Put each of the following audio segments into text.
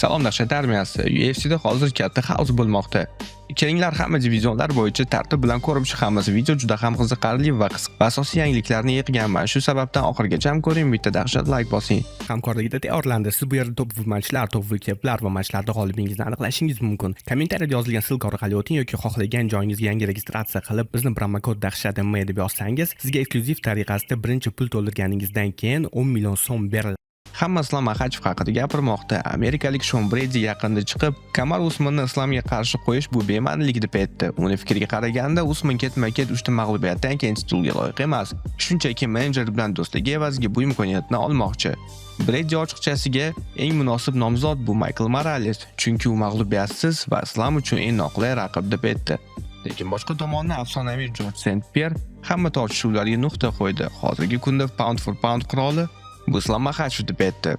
Salom, Dahshat armiyasi. UFCda hozir katta xaos bo'lmoqda. Kelinglar, hamma divizionlar bo'yicha tartib bilan ko'rib chiqamiz. Video juda ham qiziqarli va qiziq va asosiy yangiliklarni yig'ganman. Shu sababdan oxirigacha ko'ring, bitta dahshat like bosing. Hamkorligida tayyorlandi. Siz bu yerda top matchlar, top keplar va matchlarda g'olibingizni aniqlashingiz mumkin. Kommentariyada yozilgan ссылка orqali o'ting yoki xohlagan joyingizga yangi registratsiya qilib, bizni promokod dahshat deb yozsangiz, sizga eksklyuziv tariqasida birinchi pul to'ldirganingizdan keyin 10 million so'm beriladi. Hamma Islom Maxachev haqida gapirmoqda. Amerikalik Shon Bredi yaqinda chiqib, Kamar Usmanni Islomga qarshi qo'yish bu bema'nilik deb aytdi. Uni fikriga qaraganda, Usman ketma-ket 3 ta mag'lubiyatdan keyin titulga loyiq emas. Shunchaki menejer bilan do'stligi evaziga bu imkoniyatni olmoqchi. Bredi ochiqchasiga, eng munosib nomzod bu Maykl Morales, chunki u mag'lubiyatsiz va Islom uchun eng noqulay raqib deb aytdi. Lekin boshqa tomondan afsonaviy Jorj Sent-Pyer hamma tortishuvlarga nuqta qo'ydi. Hozirgi kunda pound for pound qiroli bu Islom Maxachev deb aytdi.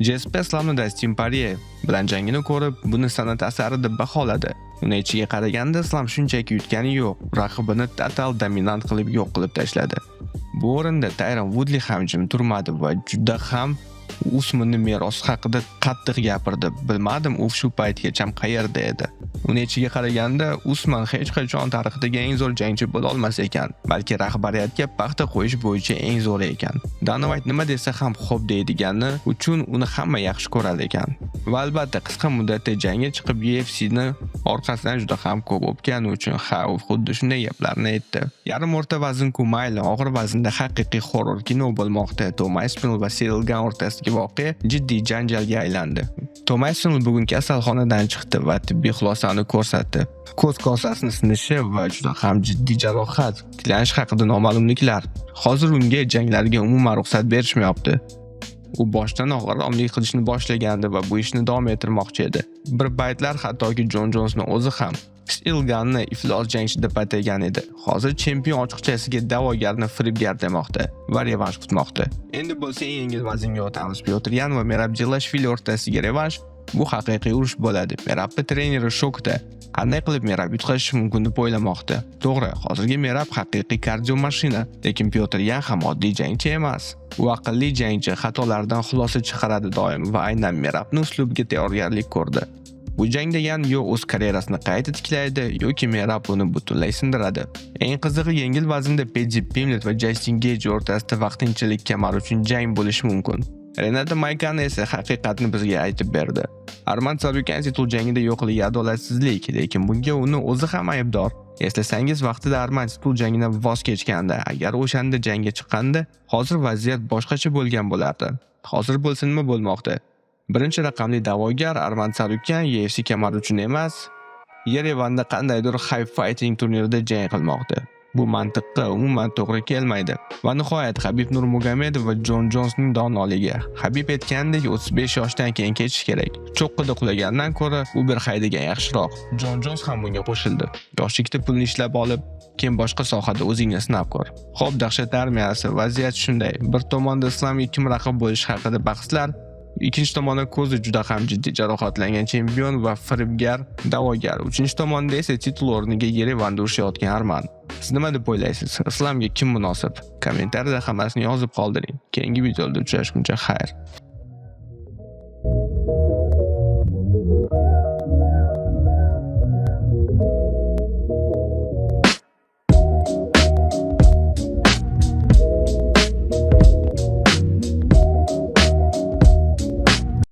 GSP Islomni Dastin Porye bilan jangini ko'rib, buni san'at asari deb baholadi. Uni aytishiga qaraganda, Islom shunchaki yutgani yo'q, raqibini total dominant qilib yo'q qilib tashladi. Bu o'rinda Tayron Woodley ham jim turmadi va juda ham Usmanni merosi haqida qattiq gapirdi. Bilmadim, u shu paytgacha qayerda edi. Uni aytishiga qaraganda, Usman hech qachon tarixdagi eng zo'r jangchi bo'la olmas ekan, balki rahbariyatga paxta qo'yish bo'yicha eng zo'ri ekan. Dana White nima desa ham xo'p deydigani uchun uni hamma yaxshi ko'rar ekan. Va albatta, qisqa muddatda jangga chiqib UFCni orqasidan juda ham ko'p o'pgani uchun, ha, u xuddi shunday gaplarni aytdi. Yarim o'rta vazn-ku mayli, og'ir vaznda haqiqiy horror kino bo'lmoqda. Tom Aspinall va Cyril Gane o'rtasidagi voqea jiddiy janjalga aylandi. Tom Aspinall bugun kasalxonadan chiqdi va tibbiy xulosani ko'rsatdi. Ko'z kosasini sinishi va juda ham jiddiy jarohat, tiklanish haqida noma'lumliklar. Hozir unga janglarga umuman ruxsat berishmayapti. U boshdan g'irromlik qilishni boshlagandi va bu ishni davom ettirmoqchi edi. Bir paytlar hattoki Jon Jonsni o'zi ham Cyril Ganni iflos jangchi deb atagan edi. Hozir chempion ochiqchasiga da'vogarni firibgar demoqda va revansh kutmoqda. Endi bo'lsa eng yengil vaznga o'tamiz. Pyotr Yan va Merab Djilashvili o'rtasidagi revansh bu haqiqiy urush bo'ladi. Merabni treneri shokda. Qanday qilib Merab yutqazishi mumkin deb o'ylamoqda. To'g'ri, hozirgi Merab haqiqiy kardio mashina, lekin Pyotr Yan ham oddiy jangchi emas. U aqlli jangchi, xatolardan xulosa chiqaradi doim va aynan Merabni uslubiga tayyorgarlik ko'rdi. Bu jangda Yan yo o'z karyerasini qayta tiklaydi yoki Merab uni butunlay sindiradi. Eng qizig'i, yengil vaznda Peddi Pimlet va Jastin Geyji o'rtasida vaqtinchalik kamar uchun jang bo'lishi mumkin. Renata Maykana esa haqiqatni bizga aytib berdi. Arman Tsarukyan titul jangida yo'qligi adolatsizlik, lekin bunga uni o'zi ham aybdor. Eslasangiz, vaqtida Arman titul jangidan voz kechgandi. Agar o'shanda jangga chiqqanda, hozir vaziyat boshqacha bo'lgan bo'lardi. Hozir bo'lsa nima bo'lmoqda? Birinchi raqamli da'vogar Arman Tsarukyan UFC kamari uchun emas, Yerevanda qandaydir Hype Fighting turnirida jang qilmoqda. Bu mantiqqa umuman to'g'ri kelmaydi. Va nihoyat, Habib Nurmagomedov va Jon Jonsning donoligi. Habib aytgandek, 35 yoshdan keyin ketish kerak. Cho'qqida qulagandan ko'ra Uber haydagan yaxshiroq. Jon Jons ham bunga qo'shildi. Yoshlikda pulni ishlab olib, keyin boshqa sohada o'zingni sinab ko'r. Xo'p, Dahshat armiyasi, vaziyat shunday. Bir tomonda Islomga kim raqib bo'lishi haqida bahslar, ikkinchi tomonda ko'zi juda ham jiddiy jarohatlangan chempion va firibgar da'vogar. Uchinchi tomonda esa titul o'rniga Yerevanda urushayotgan Arman. Siz nima deb o'ylaysiz? Islomga kim munosib? Kommentariyada hammasini yozib qoldiring. Keyingi videoda uchrashguncha xayr.